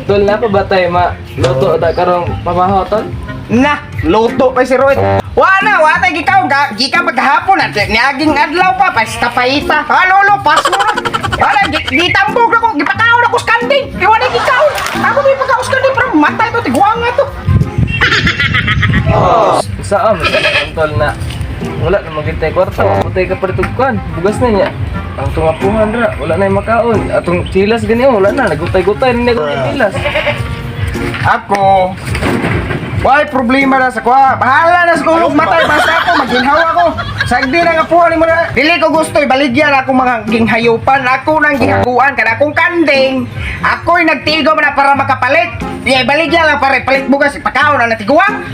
Tol, na pa ba tayo ma luto ta karong pamahaw, tol? Na, luto pa si Roy. Wa na, wa tay gikaw ga, gikan pagkahapon at niaging adlaw pa pasta paita. Ha lolo, pas mo na. Wala gitambog ako, gipakaon ako sa kanding. Kay wala gikaon. Ako may pagkaon sa kanding pero matay to tiguang nga to. Saan mo tol na wala na magintay kwarta, putay ka pa kwan, bugas na niya. Ang tungapuhan ra, wala na yung makaon. Atong chilas gani oh, wala na, nagutay-gutay na niya chilas. Ako, why problema na sa kuha? Bahala na sa kulog matay basta ako maginhawa ko. Sagdi na nga po ni mo na. Dili ko gusto ibaligyan ako mga ginghayupan. Ako nang gihaguan kada akong kanding. Ako'y nagtigo man na para makapalit. Di ibaligyan lang para palit bugas ipakaon na natiguang.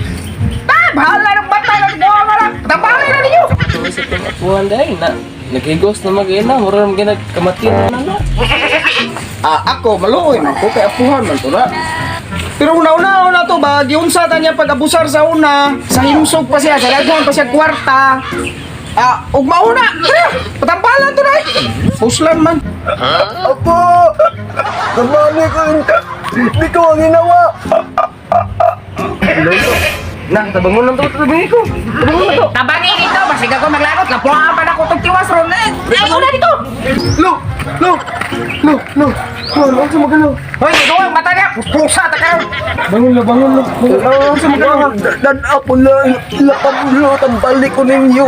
Ta, bahala ng batay na tiguang na. Tambali na ninyo. Ito sa tungapuhan dahil na naghigos na mag-ina, mura naman ginagkamati na na. Ah, ako maluoy man ko kay apuhan man to na. Pero una-una una to ba giunsa ta niya pag-abusar sa una, sa himsog pa siya, sa daghan pa siya kwarta. Ah, ug mauna. Patambalan to na. Puslan man. Apo! Kamali ko yung... Di ko ang ginawa! Na, tabangon lang to, tabangon ko. Tabangon na to. Tabangi dito, basig ako maglagot, lapuan pa na ko tong tiwas ron. Eh, ay, una dito. Lo! Lo! Lo! Lo! Lo! Lo! Sa magalo! Hoy, ikaw mata niya, pusa ta karon. Bangon lo, bangon lo. Lo! Sa magalo! Dan ako lang! Lapablo! Tambalik ko ninyo!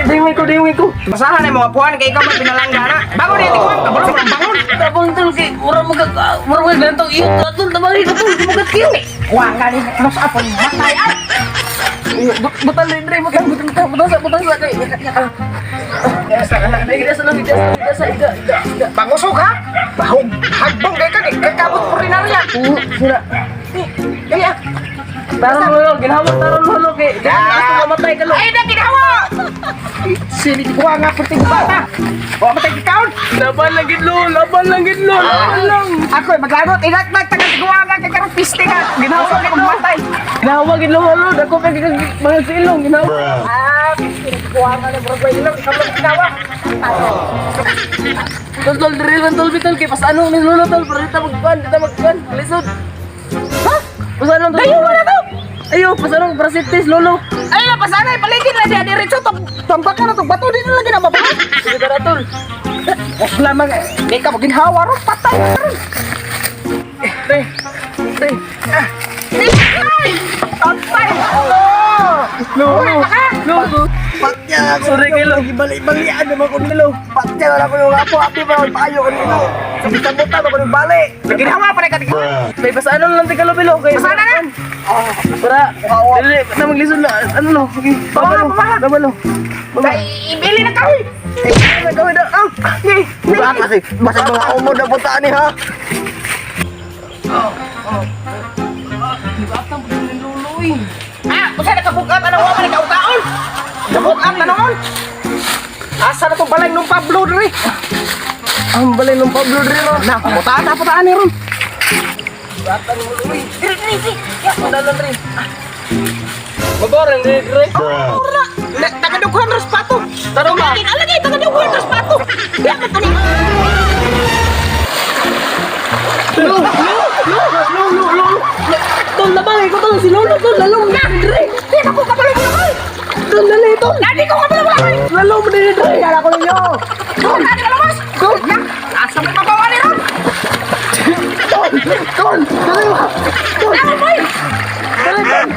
Dingwin ko, dingwin ko. Basahan ay mga apuhan kay ikaw man pinalangga na. Bangon ni tiguang, kabalo mo bangon. Tabang tol kay mura mag mura mag gantong iyo tol, tabangin ko tol, magat kiyo. Wa ka ni close up ang matay ay. Butan rin rin, butan butan butan butan sa butan sa kay. Igda sa lang, igda sa igda sa igda igda igda. Pangusok ha? Bahog, hagbong kay ka, kay kabot po rin na riyan. Sira. Kaya, Taron lolo, ginawa taron lolo kay. Gusto mamatay ka lo. ay na ginawa! Sini tiguang nga perting bata. Wa matay gikaon. Laban lang gid lo, laban lang gid lo, laban lang. Ako ay maglagot, inaglag taga tiguang nga kay karon piste ka. Ginawa ka kung matay. Ginawa gid lo lolo, dako kay mga silong ginawa. Ah, piste na tiguang nga murag way ilong, ikaw lang ginawa. Tol tol diri man tol bitol kay pasano ni lolo tol para dita magkuan, dita magkuan, lisod. Ha? Pasano tol? Dayo na to. Ayo, pasano para safety lolo. Ay na pasana paligid na diya diretso to tambakan na to bato dito lagi na mababa. Sige tara tol. Os lamang di ka maginhawa ron patay ka ron. Pre. Pre. Ay! Patay! Oh! Lo. Lo. Patya ako! Sorry kay lo. Bali-balian naman ko nilo! Patya na ako yung apo! Api pa ako payo ko nilo! Sa bitan-butan ako ng bali! Ginawa pa rin ka tiguang. May pasano lang tika lo bilo kay. Pasana na! Para dili na maglisod na ano lo. Okay. Baba, Baba lo. baba. Baba lo. Baba. Ay, ibili na kahoy! Ay, gawin na. Ah. Okay. Diba kasi basta mga umod na putaan ni ha? Ibatan po din lolo eh. Ah, usa na kabukat ano wa man kaukaon. Kabukat na noon. Asa na tong balay nung Pablo diri? Ang balay ng Pablo diri ro. Na, putaan na putaan ni ron. Ibatan mo lo eh. Diri diri diri. Ya, dalan diri. Maborang diri diri. Ora, na tagadughan ras pato. Taro ba? Alagi, alagi tagadughan ras pato. Diya ka to ni. Lo, lo, lo, lo, lo, lo. Tol, labangin ko tol si lolo tol, lalong na diri. Di ako kabalo mo na. Tol, dali tol. Dali ko kabalo mo na. Lalong mo diri diri. Kaya ko ninyo! Dol, dali ka labas. Dol, na. Asa may mabawa ni ron? Tol! Tol! Dali ba? Tol! Ano boy? Dali tol!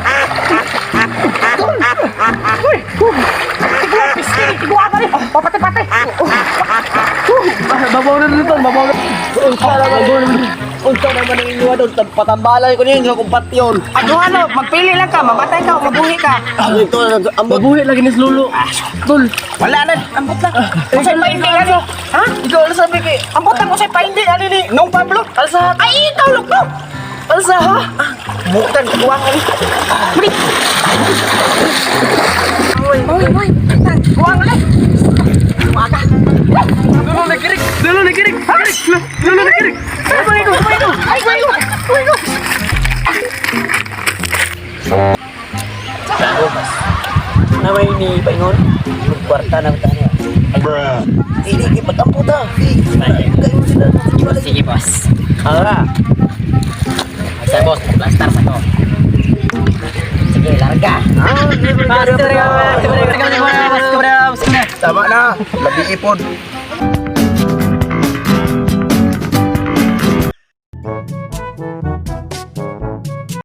Tol! Uy. Tigwa pisti, tigwa ka ni. Papatay-patay. Babaw na dili tol, babaw na. Unsa naman Unsa naman ang inyo doon? Patambalan ko ninyo kung patyon. Ano ano, magpili lang ka, mamatay ka o mabuhi ka. Ito ambot. Mabuhi lagi ni lolo. Tol, Wala na, ambot lang. Usay pa hindi ano? Ha? ikaw ano sabi kay Ambot lang usay pa hindi ano ni Nung Pablo? Alsa, Ay, ikaw luklo. alsa ha? Butan kuwang ani. Mali. Uy, uy. Kuwang ani. Kuwang ka. Lolo nagirik, lolo nagirik. Lolo nagirik. Sabay ko, sabay ko. Ay, ay, ay. Uy, Na may ni Paingon, magkwarta na ta niya. Hindi kay matampo ta. Kayo sila. Sige, boss. Ah. Sa boss, plaster sa ko. Sige, larga. Tama na, labi ipon.